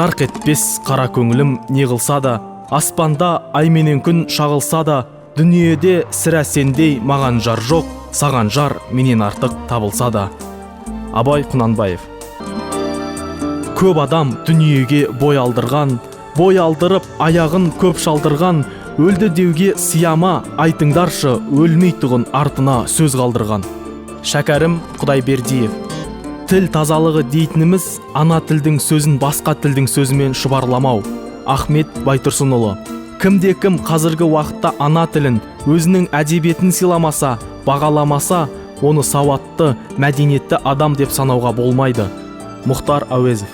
Жарқ етпес қара көңілім не қылса да, аспанда ай менен күн шағылса да, дүниеде сірә сендей маған жар жоқ, саған жар менен артық табылса да. Абай Құнанбаев. Көп адам дүниеге бой алдырған, бой алдырып аяғын көп шалдырған, өлді деуге сияма, айтыңдаршы, өлмей тұғын артына сөз қалдырған. Шәкәрім Құдайбердиев. Тіл тазалығы дейтініміз ана тілдің сөзін басқа тілдің сөзімен шұбарламау. Ахмет Байтұрсынұлы. Кімде кім қазіргі уақытта ана тілін, өзінің әдебиетін сыйламаса, бағаламаса, оны сауатты, мәдениетті адам деп санауға болмайды. Мұхтар Әуезов.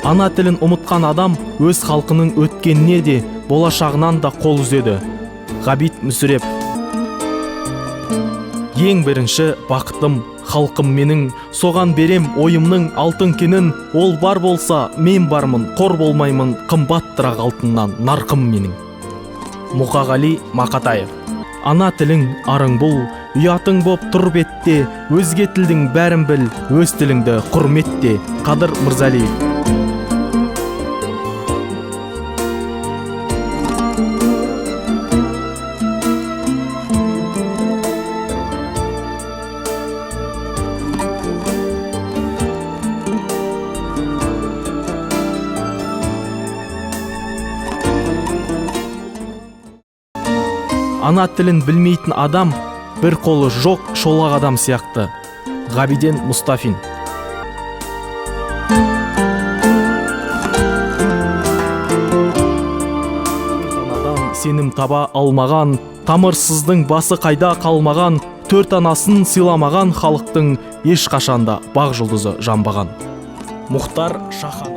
Ана тілін ұмытқан адам өз халқының өткеніне де, болашағынан да қол үзеді. Ғабит Мүсірепов. Ең бірінші бақытым халқым менің, соған берем ойымның алтын кенін, ол бар болса мен бармын, қор болмаймын, қымбаттырақ алтыннан нарқым менің. Мұқағали Мақатаев. Ана тілің арың бұл, ұятың боп тұр бетте, өзге тілдің бәрін біл, өз тіліңді құрметте. Қадыр Мырзалиев. Ана тілін білмейтін адам бір қолы жоқ шолақ адам сияқты. Ғабиден Мұстафин. Анадан сенім таба алмаған, тамырсыздың басы қайда қалмаған, төрт анасын сыйламаған халықтың ешқашанда бақ жұлдызы жанбаған. Мұхтар Шаханов.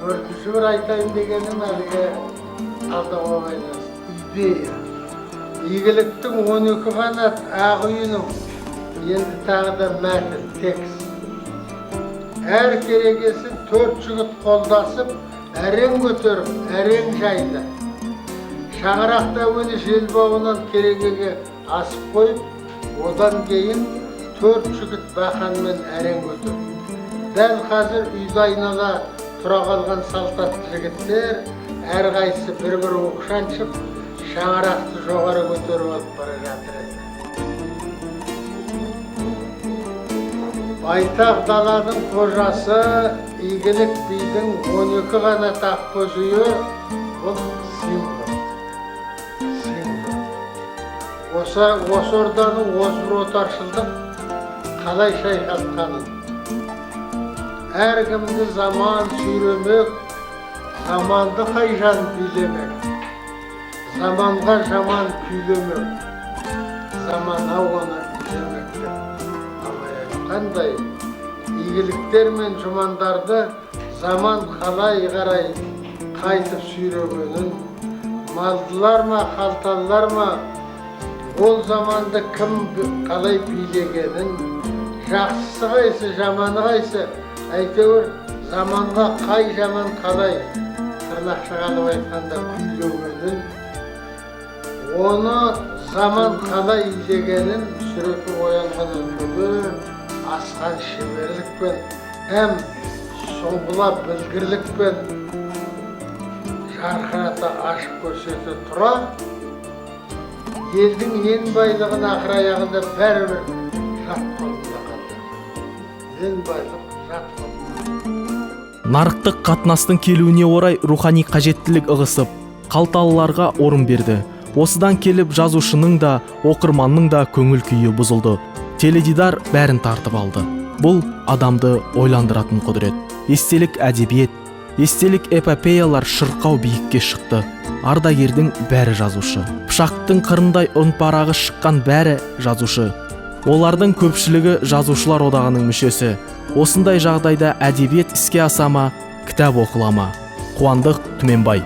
Төртінші бір айтайын дегенім әлгі талдауға байланысты идея. Игіліктің 12 қанат ақ үйінің енді тағы да мәтін, текст. Әр керегесін төрт жігіт қолдасып, әрең көтеріп, әрең жайды. Шаңырақты әуелі желбауынан керегеге асып қойып, одан кейін төрт жігіт бақанмен әрең көтерді. Дәл қазір үйді айнала тұра қалған салтатты жігіттер әрқайсысы бір-бір оқ шаншып, шаңырақты жоғары көтеріп алып бара жатыр еді. Байтақ даланың қожасы Игілік бидің 12 қанат ақкөз үйі бұл символ. Символ. Осы орданың озбыр отаршылдық қалай шайқалтқанын, әркімді заман сүйремек, заманды қай жан билемек, заманға жаман күйлемек, замана оны илемек деп Абай айтқандай, игіліктер мен жұмандарды заман қалай қарай қайтып сүйрегенін, малдылар ма, қалталылар ма, ол заманды кім қалай билегенін, жақсысы қайсы, жаманы қайсы, әйтеуір заманға қай жаман қалай тырнақшаға алып айтқанда күйлегенін, оны заман қалай илегенін Мүсірепов оянған өлкеде асқан шеберлікпен һәм сұңғыла білгірлікпен жарқырата ашып көрсете тұра, елдің ең байлығын ақыр аяғында бәрібір жат қолында қалдырды. Ізін басып жат қылып. Нарықтық қатынастың келуіне орай рухани қажеттілік ығысып, қалталыларға орын берді. Осыдан келіп жазушының да, оқырманның да көңіл күйі бұзылды. Теледидар бәрін тартып алды. Бұл адамды ойландыратын құдірет. Естелік әдебиет, естелік эпопеялар шырқау биікке шықты. Ардагердің бәрі жазушы. Пышақтың қырындай ұнпарағы шыққан бәрі жазушы. Олардың көпшілігі жазушылар одағының мүшесі. Осындай жағдайда әдебиет іске аса ма, кітап оқыла ма? Қуандық Түменбай.